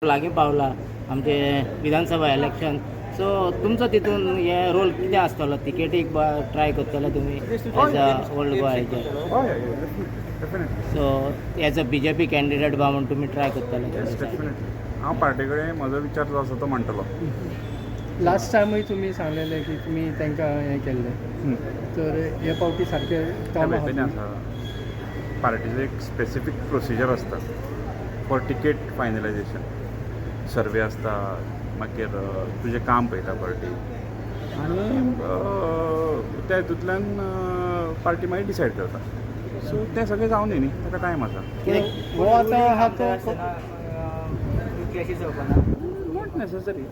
लागीं पावला आमचे विधानसभा इलेक्शन, सो तुमचो तितून हे रोल कितें आसतलो? तिकेटीक ट्राय करतले तुमी एज अ ओल्ड गोवा हेजेर? हय हय, definitely. So as a BJP candidate बा म्हूण तुमी ट्राय करतले? येस, डेफिनेटली. हांव पार्टे कडेन म्हजो विचार जो आसा तो मांडटलो. लास्ट टायमूय तुमी सांगलेले की तुमी तांकां हें केल्लें, तर हे फावटी सारकें काम तें आहा? आसा, पार्टीचो एक स्पेसिफीक प्रोसिजर आसता फॉर टिकेट फायनलायजेशन. सर्वे आसता, मागीर तुजें काम पळयता पार्टी आनी त्या हितूंतल्यान पार्टी मागीर डिसायड करता. सो तें सगळें जावन न्ही, ताका टायम आसा. हो आतां आहा तो not necessary.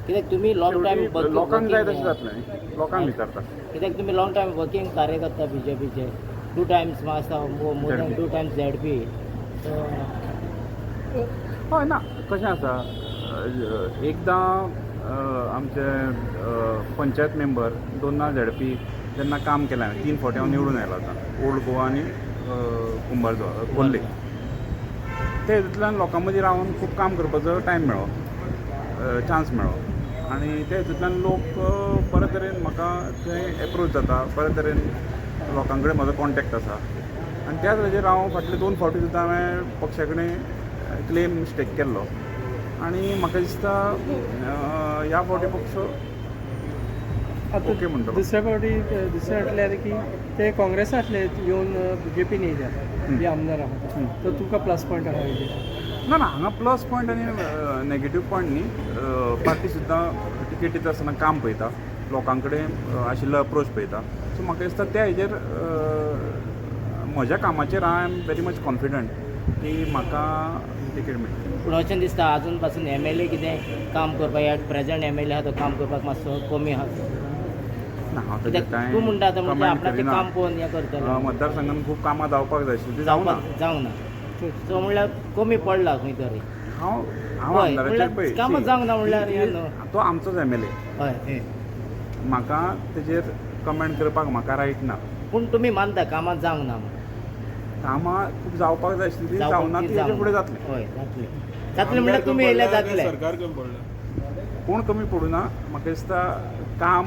कित्याक तुमी लॉंग टायम लोकांक जाय तशें जातलें न्ही, लोकांक विचारता. कित्याक तुमी लॉंग टायम वर्कींग कार्यकर्ता बीजेपीचे, टू टायम्स आसता, more than two times ZP, so हय, ना, कशें आसा, एकदां आमचे पंचायत मेंबर, दोनदां झेडपी जेन्ना काम केलें हांवें, तीन फावटी हांव निवडून आयलो आतां ओल्ड गोवा आनी कुंभारजुवा, खोर्ले. ते हितूंतल्यान लोकां मदीं रावन खूब काम करपाचो टायम मेळ्ळो, चान्स मेळ्ळो आनी ते हितूंतल्यान लोक बरे तरेन म्हाका थंय एप्रोच जाता, बरे तरेन लोकां कडेन म्हजो कॉन्टेक्ट आसा आनी त्याच वेळाचेर हांव फाटले दोन फावटी सुद्दां हांवें पक्षा कडेन क्लेम स्टेक केल्लो आनी म्हाका दिसता ह्या फावटी पक्ष आतां ओके म्हणटलो. दुसऱ्या फावटी, दुसरें म्हटल्यार की ते काँग्रेसांतले येवन बीजेपीन येयल्या जे आमदार आहा, तर तुका प्लस पॉयंट आहा हेजेर? ना ना, हांगा प्लस पॉयंट आनी नेगेटीव पॉयंट न्ही. पार्टी सुद्दां तिकेट दिता आसतना काम पळयता, लोकां कडेन आशिल्लो अप्रोच पळयता. सो म्हाका दिसता त्या हेजेर, म्हज्या कामाचेर I am very much confident की म्हाका तिकेट मेळटली. पूण अशें दिसता अजून पासून एमएलए कितें काम करपाक, ह्या प्रेझेंट एमएलए आहा तो काम करपाक मातसो कमी आहा. ना, हांव ताजेर कित्याक कांय तूं म्हणटा आतां म्हणजे comment आपणाचें करिना. काम पळोवन हें करतलो. मतदारसंघान खूब कामां जावपाक जाय आशिल्लीं, ती जावना. जावपाक जावंक ना, सो म्हणल्यार कमी पडला खंय तरी. हांव हांव हय, आमदाराचेर म्हणल्यार पळय कामां see, जावंक ना म्हणल्यार हें न्हू. तो आमचोच एमएलए. म्हाका तेजेर कमेंट करपाक म्हाका रायट ना. पूण तुमी मानता कामां जावंक ना म्हूण? कामां खूब जावपाक जाय आशिल्ली, ती जावना. ती हेजे फुडें जातली. हय, जातलें जातलें म्हणल्यार तुमी येयल्यार जातलें. सरकार कमी पडलं? कोण कमी पडूं ना. म्हाका दिसता काम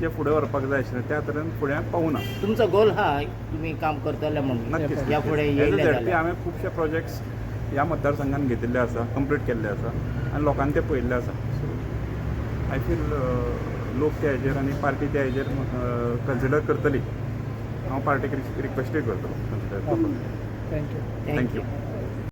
जें फुडें व्हरपाक जाय आशिल्लें त्या तरेन फुडें पावना. तुमचो गोल हा तुमी काम करतले म्हणून नक्कीच. ह्या फुडें एज अ येयले झेडपी जाल्यार? हांवें खुबशे प्रोजेक्ट्स ह्या मतदारसंघान घेतिल्ले आसा, कंप्लीट केल्ले आसा आनी लोकांनी ते पळयल्ले आसा. सो I feel लोक त्या हेजेर आनी पार्टी त्या हेजेर कन्सिडर करतली. हांव पार्टीक रिक्वेस्टूय करतलो consider. Thank you. Thank you.